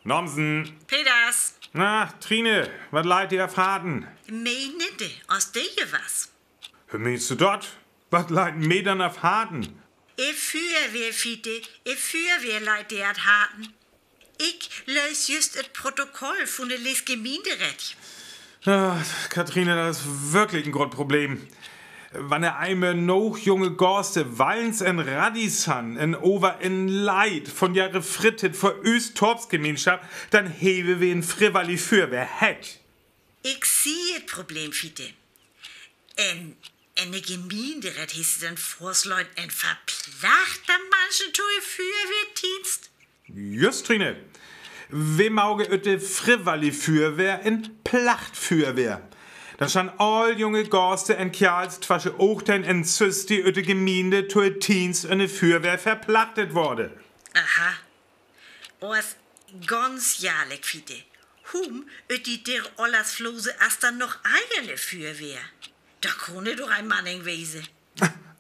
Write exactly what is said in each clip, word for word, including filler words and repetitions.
Nomsen. Peters. Na, Trine, wat leit di af Harten? Mien Nichte, as de hier was. Wat meenst du dat? Wat leit mi dann af Harten? E Füerwehr, Fiete, e Füerwehr leit ehr af Harten. Ik lees jüst et Protokoll vun de Leesgemeinderat. Ah, Katharina, dat is wirklich en groot Problem. Wann ehr eimol noog junge Gaste, Wallens un Radisson, un Over un Leit vun ehre Frietiet för üs Torpsgemeinschaft, dann hevt wi en friwallig Füerwehr. Hett. Ik seh et Problem, Fiete. En, en de Gemeinderat hest du denn vörslagn, en verplachte Mann to de Füerwehrdeenst? Jüst, Trine. Wi moge ut de friwallig Füerwehr en Plachtfüerwehr. Dann schann all junge Gaste un Kjarls twasche achttein un söstig ut de Gemeinde to de Deenst en de Füerwehr verplachtet worde. Aha. Oors ganz ehrlich, Fiete. Hum, ut de Dere Ollersflose as dann noch eijene Füerwehr? Dor kunn doch en Manning wese.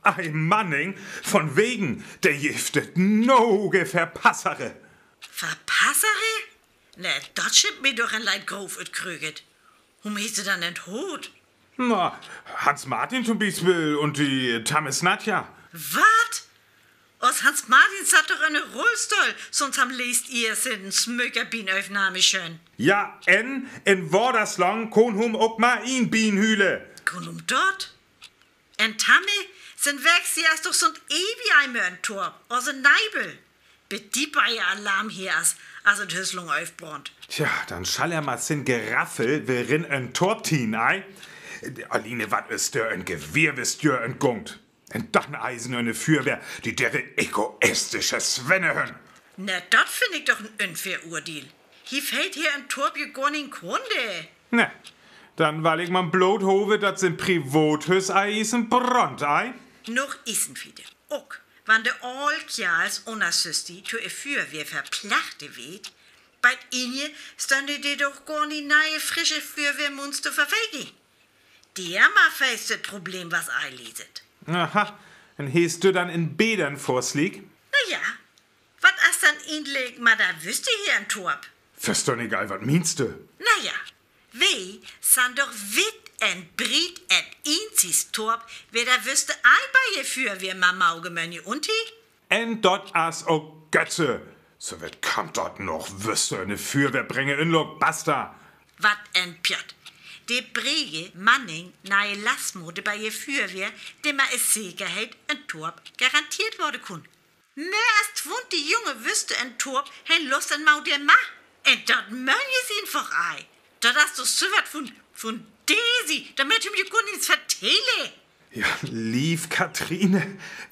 Ei Manning? Vun wegen, de gifft et noge Verpassere. Verpassere? Nee, dat schitt mi doch en leit grof utdrökt. Hum hest du dann en Hoot? Na, Hans Martin to'n Bispeel un de Tamis Nadja. Wat? Oor Hans Martin satt doch en Rullstohl, sünst ham leest ehr sien Smökerbien-Aufnahme schön. Ja, en, en Waterslong kunn hum ok mar een Bien hüle. Kunn hum dat? En Tamme, sien Wegsier as doch sünst ewig eimol en Torp, as en Neibel. Bit de Beier Alarm hier as, as et Hüslung aufbrannt. Tja, dann schall ehr mar sien Geraffel, wer rin en Torp tien, ei? Aline, wat is dor en Gewehr, wis dor en Gungt. En dat en Eisen en de Füerwehr, de dere egoistische Swennehöhn. Na, dat finn ik doch en unfair Urdeil. Hee felt hier en Torp je gor nich kunde. Na, dann wall ik man bloot hope, dat sien Privaathüs eis en Brand, ei? Noch is en Fiete. Ok, wann de aal Kjarls unner söstig to e Füerwehr verplachte weed, bie inne stünde de doch gor nich neie frische Füerwehrmunster verwege. De Emma feist et Problem, was ei leset. Aha, un hest du dann en betern Vörsleeg? Na ja, wat as dann eijentlich mar dat wüste hier en Torp? Verstah nich, ei, wat meenst du? Na ja, wi san doch witt un breed et eenzigs Torp, wer dat wüste ei bie de Füerwehr mar moge mönje, un hee? En dat as ok Götze. So, wat kann dat noch, wüste en de Füerwehr brenge, Unglöck, basta. Wat en Pjott. De Brege, Manning, neie Lastmotor bie de Füerwehr, de mar in Sekerheit en Torp garanteert worde kunn. Mehr as twintig Junge wüste en Torp, hee lost en Motor mar. Un dat mönje sien vör ei. Dat as doch so wat vun, vun Daisy, dat mööt hum je gor nich vertelle. Ja, leev Katharina,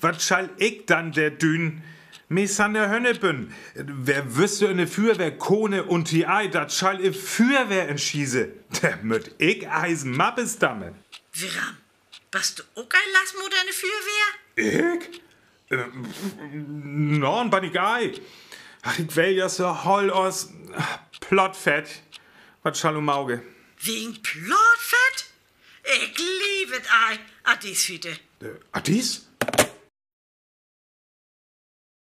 wat schall ik dann dor dun? Mer san de Hönnebünn. Wer wüste en de Füerwehr kome un hee ei, dat schall de Füerwehr entscheide. Dor mööt ik eijs mar bestamme. Wierum? Best du ok en Lastmotor en de Füerwehr? Ik? Äh, pf, nä, bün ik nich. Ach, ik weer ja so holl as, ah, Plattfett. Wat schall nu moge? Wegen Plattfett? Ik leev et, ei. Adies, Fiete. Äh, adies?